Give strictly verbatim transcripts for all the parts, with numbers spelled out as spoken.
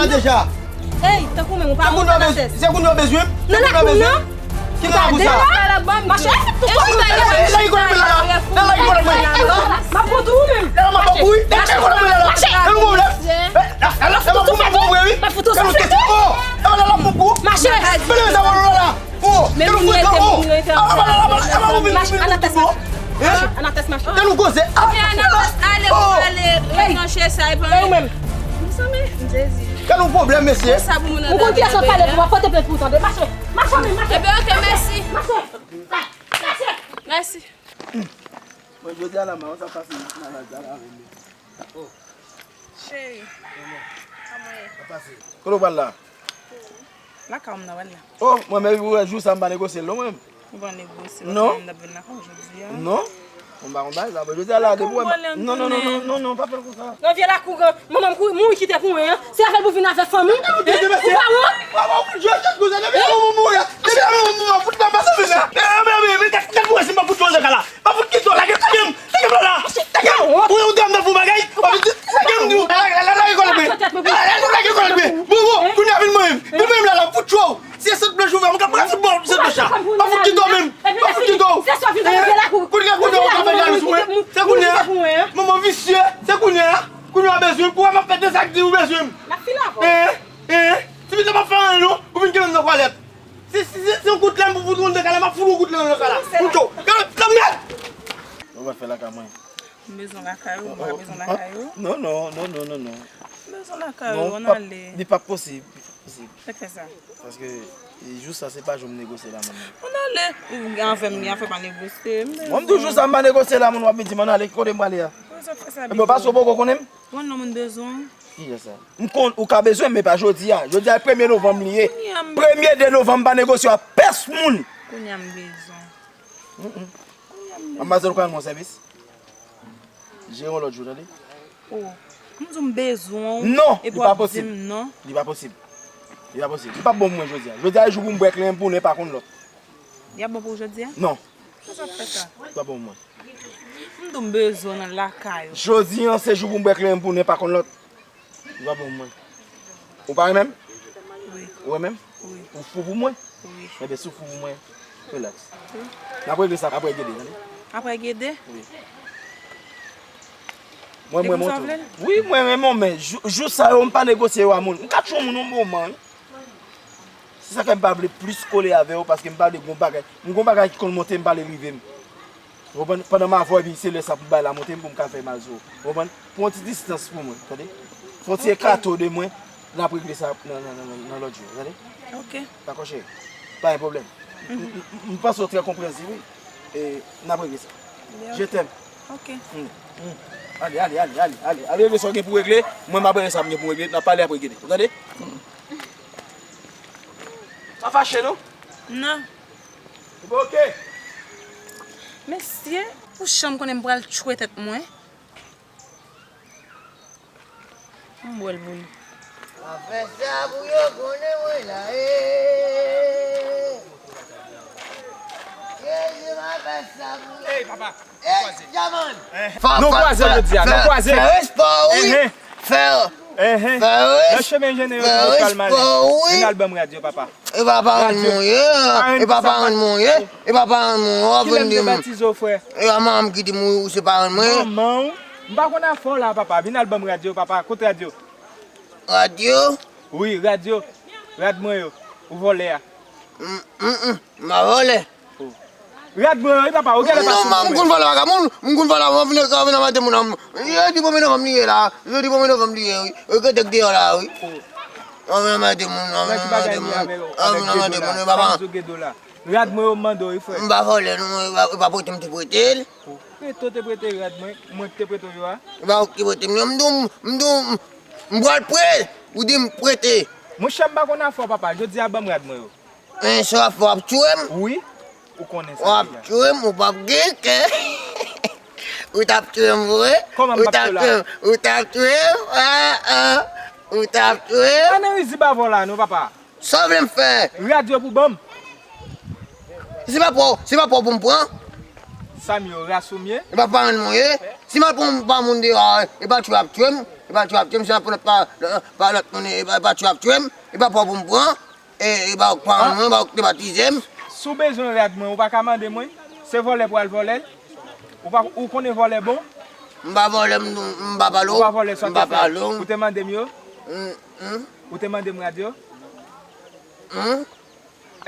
Deja. Ey, tankou menm, ou pa monte nan tès. Se kounye a w bezwen? Nan lakou, non? Ki nan lakou sa? Mache. Lage kòlèt mwen la, la. Lage kòlèt mwen. M ap fout ou menm. Lage kòlèt mwen la, la. Lage kòlèt mwen la, la. Mache. Lage kòlèt mwen la, la. Mache. Fè nou tèt ou. Oh, e wè la, la, pou kou. Mache. Fè nou sa, wè la, la. Oh, men vin rete, vin rete. Mache, Anates, mache. Mache, Anates, mache. Tèl ou koze. Anates, ale, ale, rete nan che sa, e pa. E ou menm? M sanble, m sezi. Tèl ou pwoblèm, mesye. Ou konn kiyès w ap pale pou w ap pote plent pou w tande. Mache, mache, menm, mache. Ebyen, oke, mèsi. Mache, mache. Mèsi. Mwen, jodi a la, mwen sa pase malad la avè m. Oh. Cheri. Kòman w ye? Sa pase. Kote w pral la? Lakay ou m nan pral la. Oh, mwen menm, ou wè, jou sa m pa negosye l non, mwen. Ou pa negosye l, non. Ou pa vin lakay ou jodi a? Non. Mwen pa konn bagay sa. Bon, jodi a la, depi w wè m. Non, non, non, non, non, non, pa fè l konsa. Nan vye lakou, manman m mouri kite pou mwen, an. Se avè l pou vin avè fanmi. Ou pa wont? Depi manman mouri, depi manman mouri, fout pa pase vin la. Men, men, men, men, tèt, tèt mwen, si m pa fout fè l la. Pa fout kite w, lage, lage m, lage m la, lage m. Ou, ou te ann fè yon bagay, lage m, di w, lage, lage, lage kòlèt mwen. Lage, lage kòlèt mwen. Bon, bon, kounye a vin mwen menm. Vin mwen menm la, la, fout cho. Se sant blanch ou fè, mwen ka pran foutbòl, sant blanch la. Pa fout kite w menm. Pa fout kite w. Kounye a, kounye a, ou ka fè jalouzi mwen. Se kounye a. Manman visye, se kounye a. Kounye a bezwen, kou a m ap fè de sa k di ou bezwen m. Hein, hein. Ti pitit la pa fè anyen non, ou vin kenbe m nan kòlèt. Si, si, si, si yon kout lame pou fout ou anndan kay la, m ap fout ou kout lame nan kay la. Pou cho. Gade, gade mèd! Ou pa fè lakay mwen. M bezwen lakay ou, mwen bezwen lakay ou. Non, non, non, non, non, non. M bezwen lakay ou, ann ale. Li p ap posib, li p ap posib. Sa k fè sa? Paske, e, jou sa, se pa jou m negosye la, manman. Ann ale. Ou gen avè m, gen afè pa negosye. M bezwen. Mwen, m di w jou sa, m pa negosye la, moun w ap vin di m ann ale, ki kote m prale a? Pou sa k fè sa, Bigo? Ebyen, paske w poko konnen m. Bon, non, moun bezwen w. Kiyès sa? M konn ou ka bezwen m, men pa jodi a. Jodi a, premye novanm li ye. Kounye a m. Premye de novanm, m pa negosye a pès moun. Kounye a m bezwen. Mm, mm. Kounye a m bezwen. Manmzèl, ou ka rann mwen sèvis? Jere yon lòt jou, tande? Oh. M di w m bezwen w. Non, li pa posib. Epi w ap di m non. Li pa posib. Li pa posib. Li p ap bon pou mwen jodi a. Jodi a, e jou pou m bwè kle m pou nou pa konn lòt. Li ap bon pou w jodi a? Non. Kisa w ap fè sa? Li pa bon pou mwen. M di w m bezwen w nan lakay ou. Jodi a, se jou pou m bwè kle m pou nou pa konn lòt. Li pa bon pou mwen. Ou pa renmen m? Wi. Ou renmen m? Wi. Ou fou pou mwen? Wi. Enben, si w fou pou mwen, relax. Wi. N ap regle sa apre gede, tande? Apre gede? Wi. Mwen, mwen montre w. Wi, mwen renmen w, men jou, jou sa yo, m pa negosye yo a moun. M ka tchwe yon moun yon moman, wi. Se sa k fè m pa vle plis kole avè w, paske m pa vle gon bagay. M gon bagay ki konn monte m, m pa vle rive m. Ou konprann? Pandan m avè w, epi se lè sa pou bagay la monte m, pou m ka fè mal sou ou. Ou konprann? Pran yon ti distans pou mwen, tande? Fè yon ti ekato de mwen, n ap regle sa nan, nan, nan, nan, nan lòt jou, tande? Ok. Dakò, cheri? Pa gen pwoblèm. M, m, m, m panse w trè konprensib, wi. E, n ap regle sa. Je t'aime. Ok. Hmm, hmm. Ale, ale, ale, ale, ale. Ale regle sa w gen pou regle. Mwen, m ap regle sa m gen pou regle. N ap pale apre, gede. Ou tande? Hmm. Pa fache, non? Non. Ou pa oke? Mesye, pou jan m konnen m pral tchwe tèt mwen. M wè l pou li. M ap fè sa pou yo konnen mwen la, e. Jezi, m ap fè sa pou yo. Ey, papa, nou kwaze. Ey, Jaman. Nou kwaze jodi a, nou kwaze. Fè respè w, wi. Fè, fè respè w, wi. Nan chemen jeneral ou pral male. Vin al ban m rad yo, papa. E pa parenn mwen ye, e pa parenn mwen ye, e pa parenn mwen, w ap vin di m. Kilè m te batize w, frè? E pa manman m ki di m ou se parenn mwen. Manman w? M pa konn afè w la, papa. Vin al ban m rad yo, papa. Kot rad yo? Rad yo? Wi, rad yo. Rad mwen yo. Ou vòlè a. M, m, m, m pa vòlè. Rad mwen yo, wi, papa. Ou genlè pa sou mwen. Non, m konn vòlè bagay moun. M konn vòlè, w ap vin, w ap vin anmède moun. Yo di premye novanm li ye la. Yo di premye novanm li ye, wi. Yo gen tèt deyò la, wi. Anmède moun, anmède moun, anmède moun, wi, papa. Rad mwen yo m mande w, wi, frè. M pa vòlè, non, e pa, e pa prete m te prete l. Prete w te prete rad mwen, mwen ki te prete w yo a? E pa ou ki prete m yo, m di w, m di w, m pral prete, ou di m prete. Monchè, m pa konn afè w, papa, jodi a ban m rad mwen yo. Men sa w ap fè, w ap tchwe m? Wi, ou konnen sa deja. W ap tchwe m, ou p ap gen kè. Ou t ap tchwe m vre? Kòman m p ap tchwe w la? Ou t ap tchwe m, ou t ap tchwe m, ah, ah. Ou t ap tchwe m. Pa nan rizib avè w la non, papa. Sa w vle m fè? Rad yo pou ban m. Se pa pa w, se pa pa w pou m pran. Sa m ye, ras ou m ye? E pa parenn mwen ye. Si m al pran pa moun deyò a, e pa tchwe w ap tchwe m. Li pa tchwe ap tchwe m, se aprann pa, pa lòt moun, e pa, e pa tchwe ap tchwe m, e pa pa w pou m pran, e, e pa w k paran mwen, e pa w k te batize m. Si w bezwen rad mwen, ou pa ka mande mwen? Se vòlè pou al vòlè l? Ou pa, ou konnen vòlè bon? M pa vòlè, m, m pa pale w. Ou pa vòlè sa w te fè? M pa pale w. Ou te mande m yo? Hum, hum. Ou te mande m rad yo? Hum.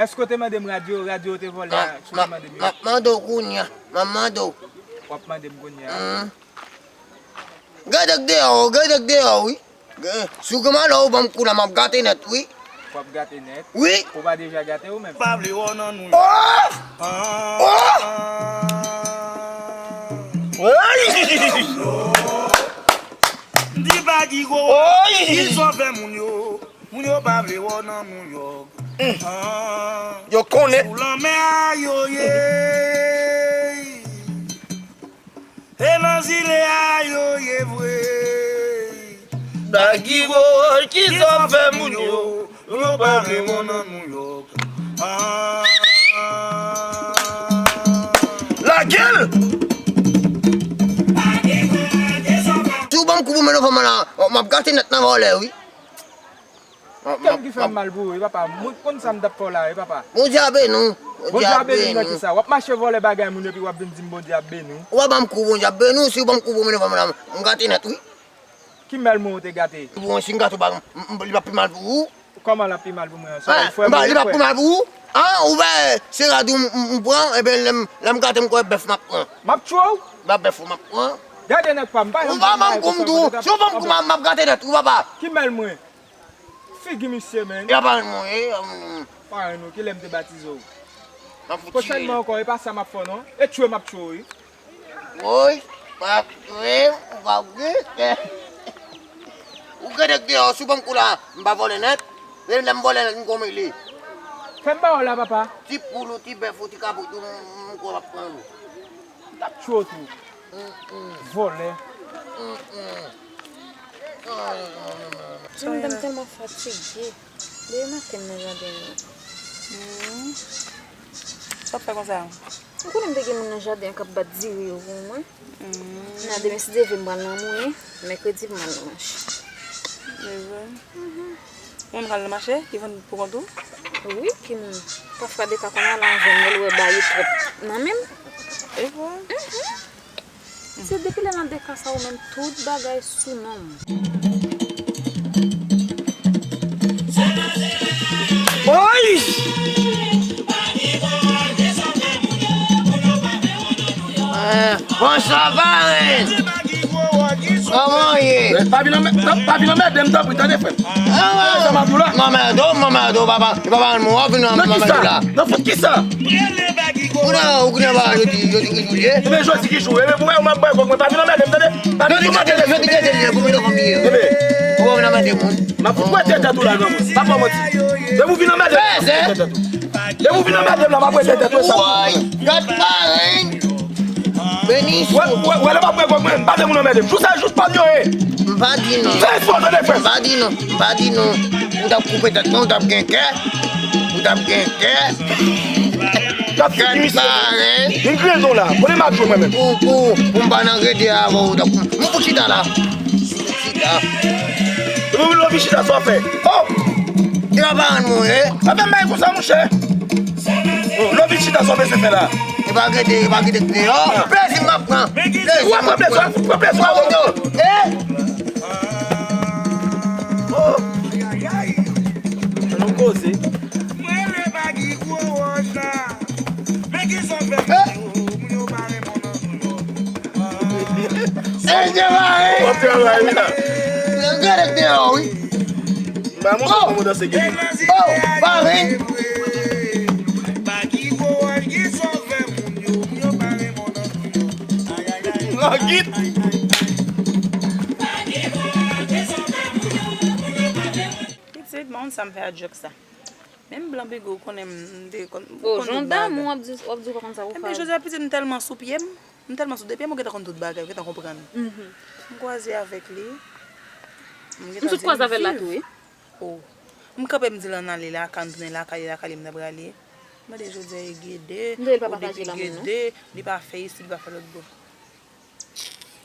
Èske w te mande m rad yo, rad yo ou te vòlè a, si w te mande m yo? M ap mande w kounye a. M ap mande w. W ap mande m kounye a? Hum. Gade k deyò, gade k deyò, wi. Gade, si w gen malè, ou ban m kou la, m ap gate nèt, wi. W ap gate nèt? Wi. Ou pa deja gate ou menm? Pa vle wè w nan nou. Oh! Oh! Woy! M di Bagigo, woy! Ki sa w fè moun yo? Moun yo pa vle wè w nan New York. Yo konnen. Sou lanmè a yo ye. E nan zile a yo ye vre. Bagigo, ki sa w fè moun yo? Moun yo pa vle wè w nan New York. Ah. Lage l! Si w ban m kou pou mennen fanm la, m ap gate nèt nan vòlè, wi. Kè m ki fè m mal pou ou, wi, papa. Mwen konn sa m t ap fè w la, wi, papa. Bondye a beni w. Bondye a beni w nan ki sa? W ap mache vòlè bagay moun epi w ap vin di m Bondye ap beni w. Ou pa ban m kou, Bondye ap beni w. Si w ban m kou pou mennen fanm la, m gate nèt, wi. Ki mèl mwen ou te gate? Bon, si m gate w, pa, m, m, li p ap pi mal pou ou. Kòman l ap pi mal pou mwen an? Sa ou frè mwen, li p ap pi mal pou ou. An, ou wè, se rad ou m, m, m pran, ebyen, lè m, lè m gate m kwè bèf m ap pran. M ap tchwe w. Ba bèf ou m ap pran. Gade nèg pa m, pa janm di m bagay konsa. Ou pa ban m kou m di w, si w ban m kou m ap gate nèt, wi, papa. Ki mèl mwen? Figi misye, men. Y ap al mwen, e, pa renmen w, kilè m te batize w? Pwochènman ankò, e pa sa m ap fè w, non. E tchwe m ap tchwe w, wi. Woy, pa tchwe m, ou pa gen kè. Ou gen nèg deyò, si w ban m kou la, m pa vòlè nèt. Men lè m vòlè nèt, m konn mele. Fè m ba w la, papa. Ti poul ou, ti bèf ou, ti kabrit ou, m, m, m kwè m ap pran yo. M t ap tchwe w tou. Vòlè. Jodi m tèlman fatige. Depi maten m nan jaden an. Sa w ap fè konsa? Ou konnen m te gen moun nan jaden an k ap bat diri yo pou mwen. Nan demen, si Dye vle, m pral nan mounen. Mèkredi, m al nan mache. Ou menm k al nan mache, ki vann pou kont ou? Wi, ki moun? Pafwa de ka kounye a la, m jwenn yo, l wè bagay yo twòp nan men m. E vre? Se depi lè nan de ka sa ou menm tout bagay sou non m. Oy! Bonswa, parenn! Kòman w ye? Pa vin anmè-, pa vin anmède m, tanpri, tande, frè m. Sa m ap di w la. M anmède w, m anmède w, papa. E papa, mwen w ap vin anmède w la. Nan fout kisa? Ou nan, ou nan ba, yo di, yo di ki jou l ye. Ebyen, jodi ki jou? Ebyen, pou wè, ou m ap bay kòk mwen, pa vin anmède m, tande? Pa vin anmède m. Jodi ki jou l ye, pou vin anmède m. Ou pa vin anmède moun. M ap fout pwete tèt ou la, granmoun. Pa fè manti. Depi w vin anmède m, m ap pwete tèt ou. Depi w vin anmède m la, m ap pwete tèt ou, e sa. Woy, gad parenn. Beni sou. Wè, wè, wè, lè m ap pran kòk mwen, m pa vle moun anmède m. Jou sa, jou pa m yo ye. M pa di non. Fè efò, tande, frè m. M pa di non. M pa di non. Ou t ap koupe tèt mwen, ou t ap gen kè. Ou t ap gen kè. Gad parenn. Vin kriye zon la. Konnen m ap jwe mwen menm. Pou, pou, pou m pa nan rede avè w, ou t ap, m pou chita la. Chita. Epi w vin lòvi chita, sa w fè? Oh! Chita pa rann mwen, eh? Pa fè m bagay konsa, monchè. Oh, lòvi chita, sa w bezwen fè la? E pa gete, e pa gete deyò. Plezi m ap pran. Plezi m ap pran. Ou ap pran plezi, w ap pran plezi. Ou ap pran plezi. Eh? Oh! Ann nou koze. Mwen le bagi gwo wòch la. Men ki sa w fè moun yo, moun yo pa renmen w nan zon yo. Hey, Djemari! W ap travay, wi, la. Gade deyò, wi. M pa montre w kòman w danse, Gigi. Oh, pare. Langit. Pitit, mwen sa m fè a djòk sa. Menm blan Bigo konnen m, m te konn, m konn tout bagay. Oh, jan w damou, w ap di, w ap di w pa konn sa pou w fè. Ebyen, jodi a, pitit, m tèlman sou pye m. M tèlman sou de pye m, ou gentan konn tout bagay, ou gentan konprann. M kwaze avèk li. M gentan di l viv. M sot kwaze avè l la tou, wi. Oh. M kanpe, m di l ann ale lakay, m tounen lakay li, lakay li m ta prale. M mande jodi a e gede, ou depi gede, li pa fè isit, li pa fè lòt bò.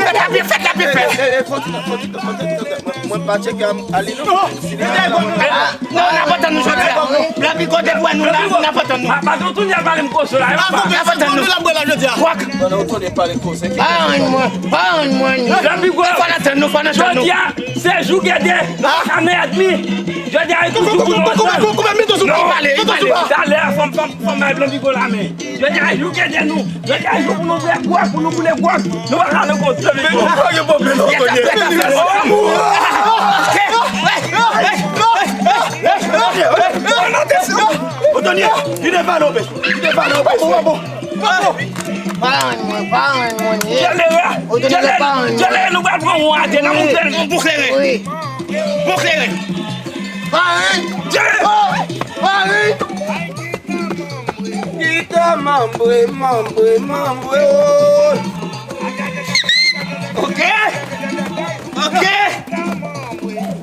Fè la byen, fè la byen, fè. Mwen pa tcheke ale non. Non, n ap antann nou jodi a. Blanbigò, depi w wè nou la, n ap antann nou. Pa, pa, tonton, y a pale m konsa la. N ap antann nou. Kwak. Mwen, tonton, pale konsa. Pa ann mwen, pa ann mwen. Blanbigò. Fò n antann nou, fò n antann nou. Jodi a, se jou gede. Sa men èdmi. Jodi a, e toujou pou nou antann. Koupe, koupe, koupe, koupe, mete sou pa. Non, pale, pale. Talè a, fò m, fò m, fò m bay Blanbigò la men. Jodi a, jou gede nou. Jodi a, jou pou nou bwè gwòg, pou nou boule gwòg. Nou pa ka nan kontre men nou. Men nou pa gen pwoblèm, non, Tonye. Otonye, vin evalye w, pè. Vin evalye w, pè. Bon, bon, bon. Pa ann mwen, pa ann mwen. Jodi a, jodi a, nou pral pran yon atè, n ap montre l. Bon kleren. Bon kleren. Pa ann. Jodi a. Pa ann. Kita manbre, manbre, manbre, oh. Ok. Ok.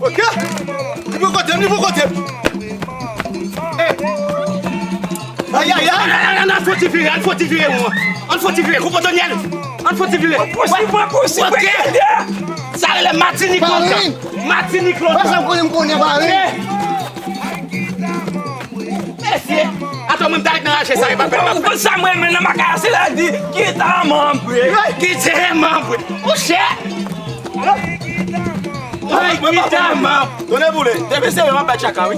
Ok. Li pou kote m, li pou kote m. Eh. Ay, ay, ay. An, an, an, an, fò ti vire, an fò ti vire, mwen. An fò ti vire, koupe Daniel. An fò ti vire. Posib, posib, ok. Sa rele Matinik lontan. Matinik lontan. Mesye, atò mwen m ta ret nan raje sa, e pa pèn m ap fè. Ou konn sa mwen renmen nan makaya, se lè l di, "Kite manbre." Kite manbre. Monchè. Ay, kite manbre. Tande boule, depi serye m ap bat tchaka, wi.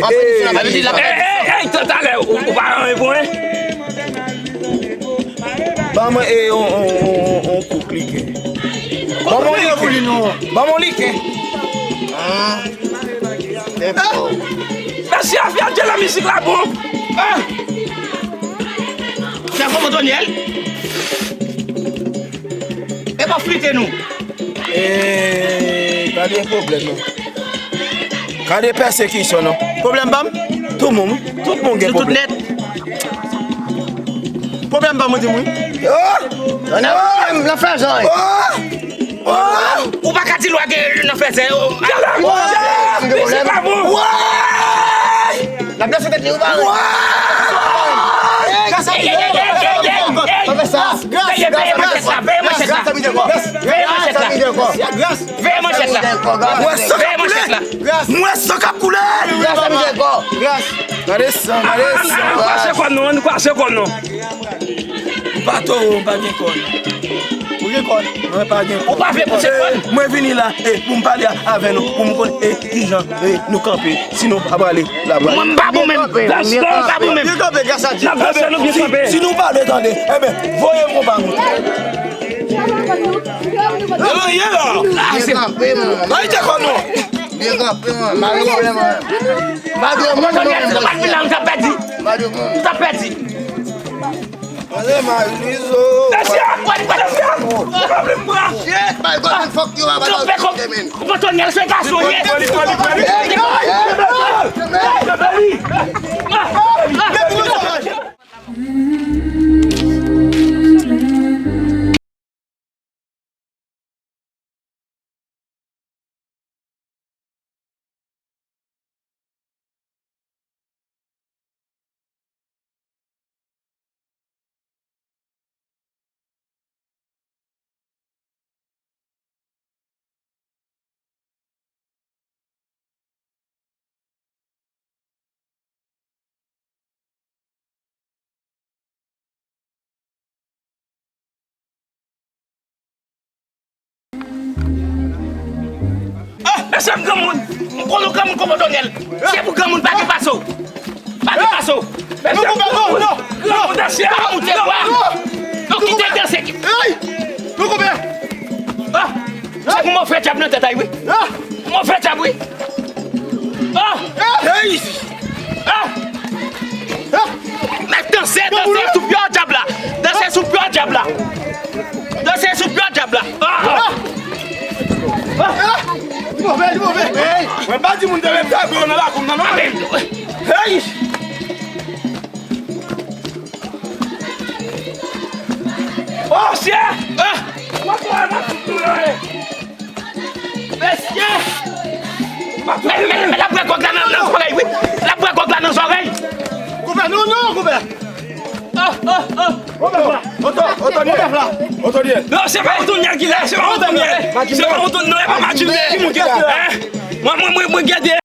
Ey, ey, ey, talè, ou, ou pa anyen pou mwen? Ban mwen, e, on, on, on, on, on kou klike. Ban mwen like. Ban mwen like. Mesye, afè a djè la mizik la bon. Ah! Fè kòman Donyèl? E pa flite nou. E, gade pwoblèm nan. Gade pèsekisyon nan. Pwoblèm pa m? Tout moun, wi. Tout moun gen pwoblèm. Pwoblèm pa m, ou di m, wi. Oh! Nan fè zòrèy. Oh! Oh! Ou pa ka di lwa gen nan fèzè. Oh! Misye pa bon. Woy! L ap danse tèt li, ou pa wè? Woy! Gras a Bondye. Pa fè sa. Gras, gras, gras. Veye manchèt la, veye manchèt la. Veye manchèt la. Gras. Veye manchèt la. Mwen san k ap koule. Mwen san k ap koule. Gras a Bondye. Gras. Gade san, gade san. Ann kwache kòn nou, ann kwache kòn nou. M pa towo, m pa gen kòn. Ou gen kòn? Mwen pa gen kòn. Ou pa vle pouse kòn? Mwen vini la, e, pou m pale avè nou, pou m konn, e, kijan, e, nou kanpe. Sinon, pa prale la, prale. Mwen, m pa bon menm. Gaston, m pa bon menm. Byen kanpe, gras a Dye. N ap danse nou byen kanpe. Si, si nou pa vle tande, enben, voye m konpa nou. Yo, ye la. Byen kanpe, man. Ba li te kòn nou. Byen kanpe, man. Mari pwoblèm, man. Mari moun, man. Mari moun. Ou t ap pèdi. Mesye, mesye, ou pa vle m pran. Shit, my God, fuck you, man. Ou kanpe kòm Donyèl se gason ye. Sèm granmoun, m konn ou granmoun konpòte w nyèl. Se pou granmoun pa gen pase w. Pa gen pase w. Non, non, non, non. Granmoun danse a. Pa moute bwa. Non, kite danse. Hey! Non, konpè. Ah! Se pou mwen fè djab nan tèt ay wi. Ah! Mwen fè djab wi. Ah! Hey! Ah! Mèt danse, danse sou pye djab la. Danse sou pye djab la. Danse sou pye djab la. Ah! Ah! Li move, li move. Hey! Mwen pa di moun te ret sa, gwo nan lakou m nan, non. Hey! Oh, chè! Ah! Mwen kwè nan tout yo, eh! Mesye! Men, men, men, l ap bwè gwòg la nan, nan zòrèy, wi. L ap bwè gwòg la nan zòrèy. Konpè, non, non, konpè. Oh, oh, oh. Oto, oto, oto, oto, oto, oto. Non, se pa Antonio ki la, se pa Antonio. Se pa Antonio, non, e pa Madjine. Ki moun ki la? Eh, mwen, mwen, mwen, mwen gade.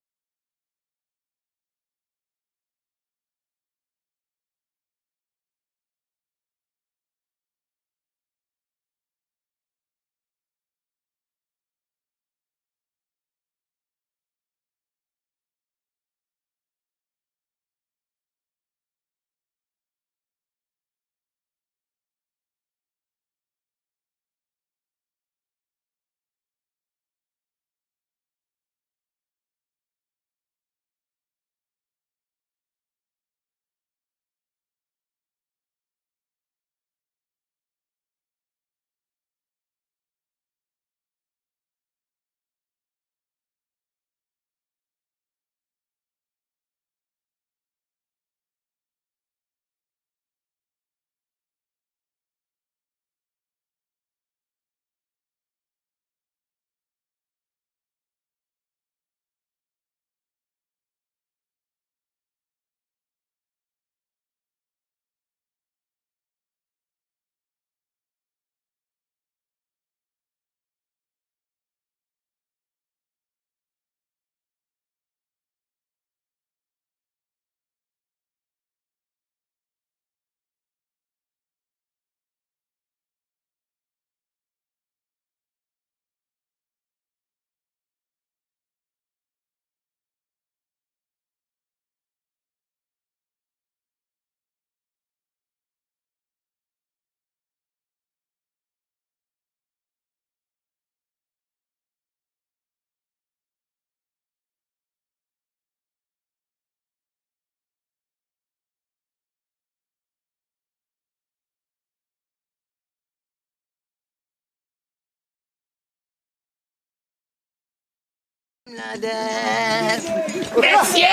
Mesye!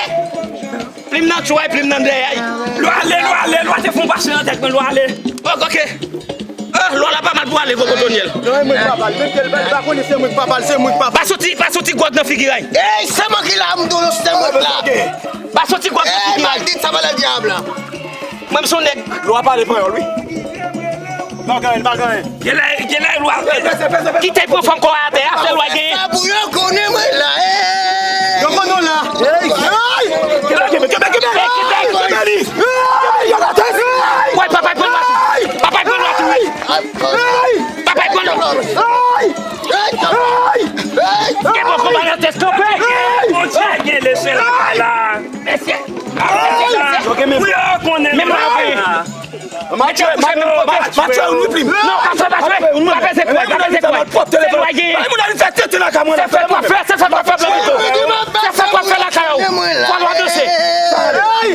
Plim nan tchway, plim nan dèyè. Lwa ale, lwa ale, lwa te fon pase nan tèt mwen, lwa ale. Ok, ok. Ah, lwa la pa mal pou ale, gwo potonyèl. Non, e mwen k pa pale. Menm ke l pa, li pa konnen se mwen k pa pale, se mwen k pa pale. Pa soti, pa soti gwòg nan figi a. Ey, se mwen ki la, m dolo, se mwen k la. Pa soti gwòg nan figi a. Ey, maldita, pa le diable. Mwen, m se yon nèg. Lwa pale panyòl, wi. Pa gen anyen, pa gen anyen. Genlè, genlè lwa. Kite pran fanm kò a atè a, se lwa genyen. Sa pou yo konnen mwen la, eh. Yo konnen w la. Hey! Kenbe, kenbe, kenbe, kenbe. Kenbe, kenbe. Kenbe li. Kenbe li, yo la tèt. Wè, papa pran lwa tou. Papa pran lwa tou, wi. Papa pran lwa. Hey! Hey! Hey! Gen bon konba nan tèt kanpe. Hey! Bondye gen lesyèl la. Mesye. Mesye. Pou yo konnen mwen la. Matye, matye, matye, matye, nou plim. Non, pa fè, pa fè. Pa peze kouway, pa peze kouway. Se lwa genyen. Se fè kwa fè, se fè kwa fè blan pito. Se fè kwa fè lakay ou. Fò lwa danse. Hey!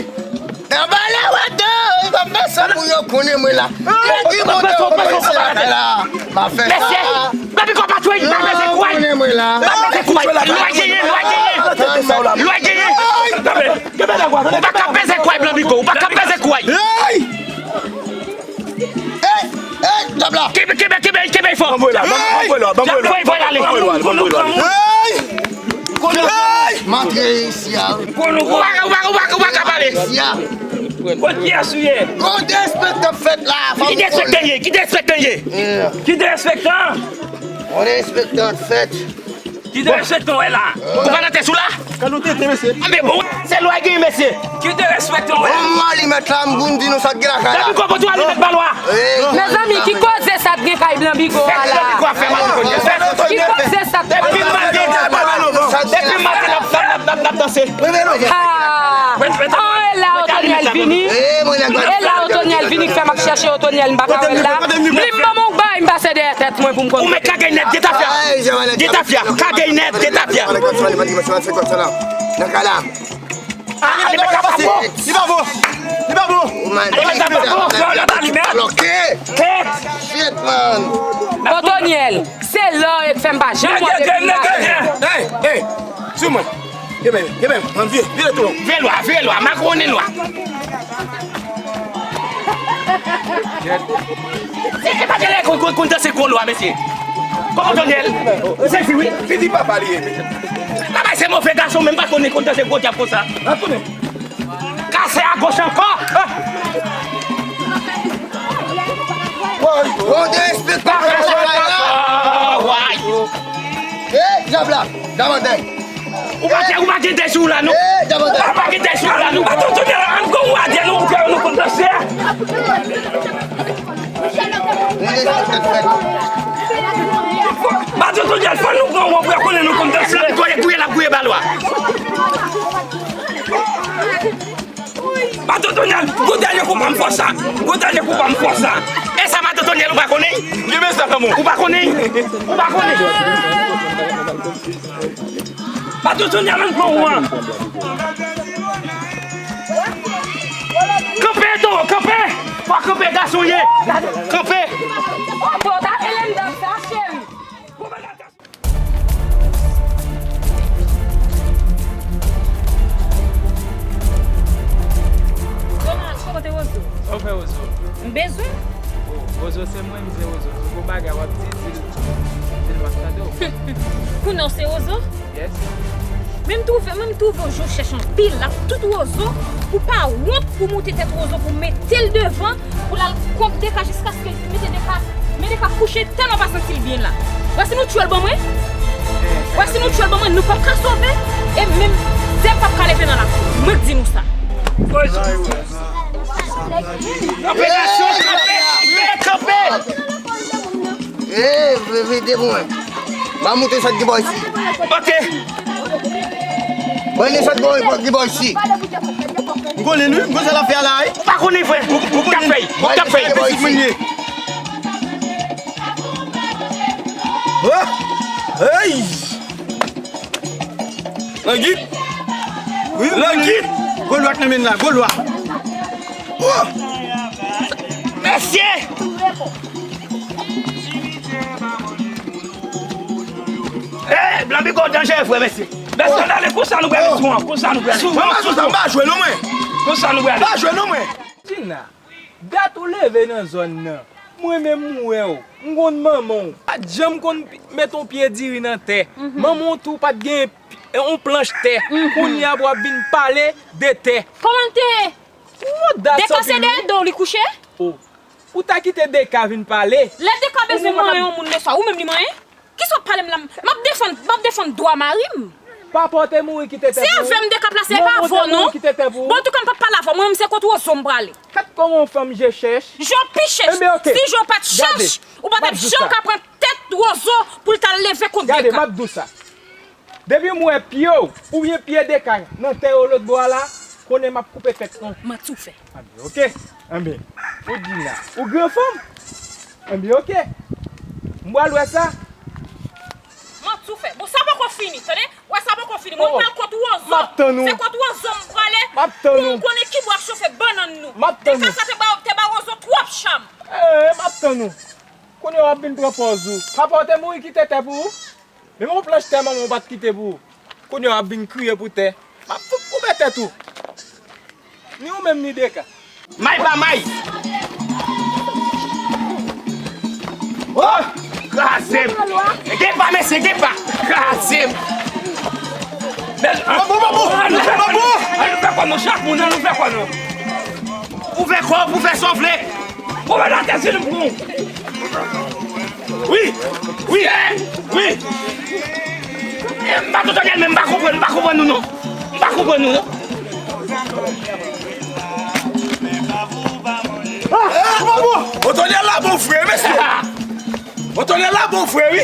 Anba la wato, li pa fè sa pou yo konnen mwen la. Ki monte w pase lakay la. M ap fè sa. Mesye, blan pito pa tchwe, pa peze kouway. Konnen mwen la. Pa peze kouway. Lwa genyen, lwa genyen. Lwa genyen. Ou pa ka peze kouway, blan pito. Ou pa ka peze kouway. Hey! Hey! Hey! Tap la! Kenbe, kenbe, kenbe, kenbe fò! Ban mwen la, ban mwen la, ban mwen la. Voye, voye ale. Hey! Hey! M antre isi a. Ou pa, ou pa, ou pa, ou pa ka pale. Isi a. Kot kiyès ou ye? Gon derespektan fèt la, fanm. Ki derespektan ye? Ki derespektan ye? Ki derespektan? Gon derespektan fèt. Ki derespektan w wè la? Ou pa nan tèt ou la? Kan nou tete, mesye. Anben bon, se lwa genyen, mesye. Ki derespektan w wè la? Bon, mwen alimèt la, m vin di nou sa k gen lakay la. Blan Bigo, bon, tou alimèt ba lwa. Mezanmi, ki koze sa k gen kay Blan Bigo a la? Blan Bigo ap fè mal kounye a. Ki koze sa k gen kay Blan Bigo a la? Ha! Ah, e la Otonyèl vini. E la Otonyèl vini k fè m ap chèche Otonyèl, m pa ka wè l la. Li m ban m yon bay, m pase dèyè tèt mwen pou m konn. Ou mèt kagèy nèt, detafya. Detafya, kagèy nèt, detafya. Nan kay la. Ah, li mèt kap ap bon. Li pa bon. Li pa bon. Ou mal. Li mèt kap ap bon. Bloke. Kèt. Shit, man. Otonyèl, se lò e k fè m pa janm wè depi m maten. Hey, hey. Sou mwen. Kenbe, kenbe, ann vire, vire tou. Vire lwa, vire lwa, makoni lwa. Se, se pa genlè konn, konn, konn danse gwo lwa, mesye. Kòman Daniel? Ou sezi, wi. Pitit papa li ye. Papa se move gason, menm pa konn konn danse gwo dyab konsa. An tounen. Kase a goch ankò. Bon, de respè pa gason la. Why? Eh, dyab la, dyab an dèy. Ou pa gen, ou pa gen dèy sou ou la, non? Eh, dyab an dèy. Ou pa, pa gen dèy sou ou la, non? Baton tounen la, ann gon wadè, nou, ou kwè nou konn danse? Baton tounen, fò nou pran wòb, ou konnen nou konn danse. Gouye, gouye, l ap gouye bal la. Baton tounen, gwo dènye kou pa m fò sa. Gwo dènye kou pa m fò sa. E sa, Baton tounen, ou pa konnen? Gen mesaj, lanmou. Ou pa konnen? Ou pa konnen? Baton tounen, ann pran ou an. Kanpe, Toro, kanpe! Fò kanpe, gason ye! Kanpe! Oto, ta rele m dan sa, cheri. Donald, kote Wozo? Sa w fè Wozo? M bezwen. Oh, Wozo se mwen, m se Wozo. Tout bon bagay w ap di, di l, di l m ap tande w. Kounye a w se Wozo? Yes. Men m twouve, men m twouve w jan w chèch anpil la, tout Wozo, pou pa wont pou moute tèt Wozo, pou mete l devan, pou l al kont Deka jiskaske l mete Deka, men Deka kouche tèlman pa santi l byen la. Wè si nou tchwe l ban mwen? Wè si nou tchwe l ban mwen, nou p ap ka sove, e menm zèb p ap ka leve nan lakou. Mwen k di nou sa. Kanpe, gason, kanpe, kanpe, kanpe! Eh, vide pou mwen. M a montre sa ki bò isi. Ok. Mwen ni sa ki bò, ki bò isi. M konnen wi, m konn sa l ap fè a la wi. Ou pa konnen frè. Ou, ou konnen. K ap fè, k ap fè. Pitit mwen ye. Oh! Hey! Langit. Wi, langit. Gwo lwa k nan men l la, gwo lwa. Oh! Mesye! Eh, blan bigo danjere vre, mesye. Mesye, ale, konsa nou prale sou an, konsa nou prale. Sou an, sou an. M pa jwe non mwen. Konsa nou prale. M pa jwe non mwen. Dina, dat ou leve nan zòn nan. Mwen menm m wè w. M konn manman w. Pa t janm konn met yon pye diri nan tè. Manman w tou pa t gen yon planch tè. Kounye a pou w ap vin pale de tè. Kòman l te ye? Deka se dèyè do w li kouche? Oh. Ou ta kite Deka vin pale. Lè Deka bezwen manyen yon moun leswa, ou menm li manyen? Kisa w ap pale m la? M ap defann, m ap defann dwa mari m. Papa w te mouri kite tè pou ou. Se avè m Deka plase, e pa avè w non. Bon, antouka m p ap pale avè w. Mwen menm se kot Wozo m prale. Kat kòman yon fanm je chèch. Je w pi chèch. Si je w pa t chèch, ou pa t ap janm ka pran tèt Wozo pou l t al leve kont Deka. Gade, m ap di w sa. Depi m wè pye w, oubyen pye Deka nan tè yo lòt bò a la, konnen m ap koupe tèt nou. Manti w fè. Anben, oke. Anben, ou di la. Ou gran fanm? Anben, oke. M pral wè sa. Manti w fè. Bon, sa poko fini, tande? Wè sa poko fini. Mwen pral kot Wozo. M ap tann ou. Se kot Wozo m prale. M ap tann ou. Pou m konnen ki bò ap chofe bannann nou. M ap tann ou. Deka sa te ba, te ba Wozo twòp cham. Eh, m ap tann ou. Kounye a w ap vin pran pòz ou. Papa w te mouri kite tè pou ou. Menm yon planch tè manman w pa t kite pou ou. Kounye a w ap vin kriye pou tè. M ap fout koupe tèt ou. Ni ou menm ni Deka. May pa may. Oh! Kraze m. Gen pa, mesye, gen pa. Kraze m. Bèl. Bon, bon, bon, bon. Ann nou fè kò nou, chak moun, ann nou fè kò nou. Ou fè kò, ou fè sa w vle. Bon, ben, la, tèt li, m pran. Wi, wi, wi. Eh, m pa konprann, men m pa konprann, m pa konprann nou non. M pa konprann nou non. Ah, bon, bon. Otonyèl la bon vre, mesye. Otonyèl la bon vre, wi.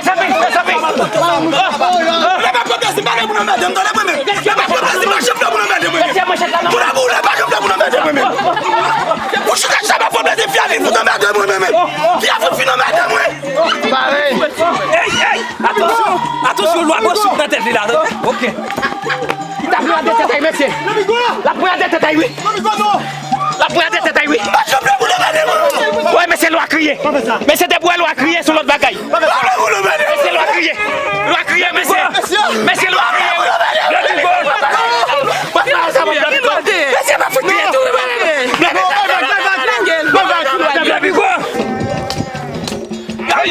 Mèsi anpil, mèsi anpil. Lè pa pran plezi, pa gen moun anmède m, tande mwen menm. Lè pa pran plezi, pa janm fè moun anmède mwen menm. Moun anmède, pa janm fè moun anmède mwen menm. Ou chita chita pa pran plezi, fia li fout anmède mwen menm. Fia fout fin anmède mwen. Ey, ey, atansyon, atansyon, lwa pran souf nan tèt li la, tande. Ok. Li ta pran de tèt ay, mesye. L ap pran de tèt ay, wi. L ap pran de tèt ay, wi. Wè, mesye, lwa kriye. Mesye, depi w wè lwa kriye, se lòt bagay. Mesye, lwa kriye. Lwa kriye, mesye. Mesye, lwa kriye, wi. Mesye, pa fout kriye tou, wi. Ay,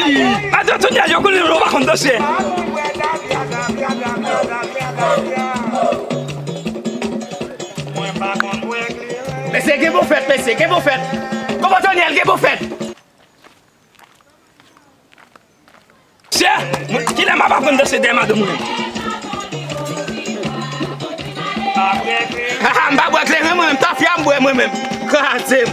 atann, Sonia, yo konnen nou pa konn danse. Mesye, gen bon fèt, mesye, gen bon fèt. Kòman Tonyèl, gen bon fèt. Chè, kilè m ap aprann danse dèyè madanm mwen? Haha, m pa bwè kleren mwen menm, tafya m bwè mwen menm. Kraze m.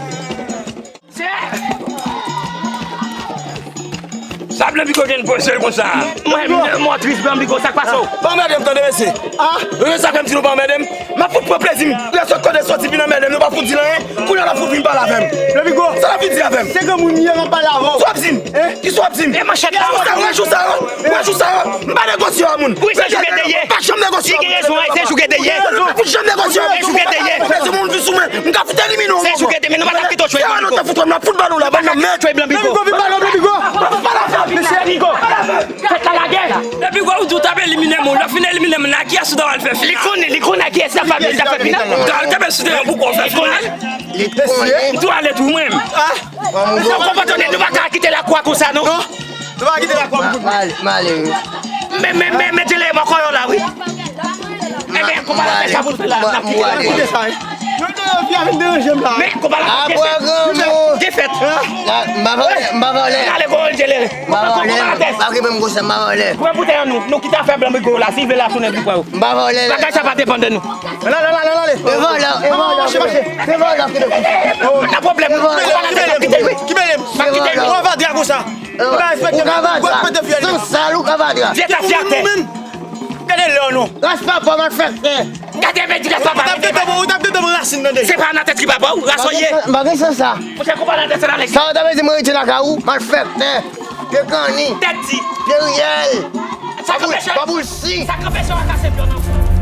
Sa Blanbigo gen poze l konsa? Mwen menm, mwen tris Blanbigo, sa k pase w? Pa anmède m tande, mesye. Ah, mesye, sa fè m di nou pa anmède m. M ap fout pran plezi m. Lè sot kote soti vin anmède m, nou pa fout di l anyen. Kounye a n ap fout vin pale avè m. Blanbigo. Sa n ap vin di avè m? Se granmoun m ye, m ap pale avè w. Sa w ap di m? Eh? Ki sa w ap di m? E manchèt la. Wè jou sa, wè jou sa, wè. Wè jou sa, wè. M pa negosye a moun. Wi, se jou gede ye. Pa janm negosye a moun. Li gen rezon, se jou gede ye. M pa fout janm negosye a moun. Se jou gede ye. Mesye, moun vin sou mwen. M ka fout elimine w. Se jou gede, men nou pa t ap kite w jwe Blanbigo. Te fout wè m la, fout balon la, bann nan mèt. Blanbigo, vin pale w, Blanbigo. Mesye Blanbigo. Tèt la lage. Depi gwo ou di w t ap elimine moun, lè w fin elimine moun nan, kiyès ou ta pral fè final? Li konnen, li konnen kiyès l ap fè, l ap fè final. Gade, te mèt sou teren pou kò fè final. Li konnen. M tou ale tou mwen. Ah. Mesye, w konpòte w nèt, nou pa ka kite lakou a konsa, non. Non. Nou pa kite lakou a pou kout. Mal, malere. Men, men, men, men, Djelere mò kòyò la, wi. Ebyen, konpa la tèt sa pou l fè la, n ap kite la. Kite sa, wi. Yo, yo, yo, vin deranje m la. Men, konpa la tèt sa. Apre granmoun. Defèt. M pa vòlè, m pa vòlè. Ale, gwo Djelere. M pa vòlè. Pa kite m konsa, m pa vòlè. Koupe boutèy an nou. Nou kite afè Blanbigo la, si l vle l ap tounen pou kò yo. M pa vòlè. Bagay sa pa depann de nou. Nan, nan, nan, nan, nan, ale. E vòlè, e vòlè. Mache, mache. E vòlè ki te. Nan pwoblèm. Konpa la tèt sa, kite l, wi. Ki bèlè m? M ap kite l. Ou avadra konsa. Ou ka respekte m. Ou ka avadra. Ou respekte fiyèl. San sal, ou ka avadra. Fiyèl ta fiyate. Gade lè w non. Ras papa, malfektè. Gade men di ras papa. Ou t ap tete bon, ou t ap tete bon rasin nan de. Se pa nan tèt ki papa w, ras w ye. M pa gen sans sa. Monchè, konpa nan tèt sa nan nèg. Sa w ta vle di mwen rete lakay ou, malfektè. Pye kanni. Tèt di. Pye riyèl. Sa k anpeche. Baboul si. Sa k anpeche w kase pye w nan.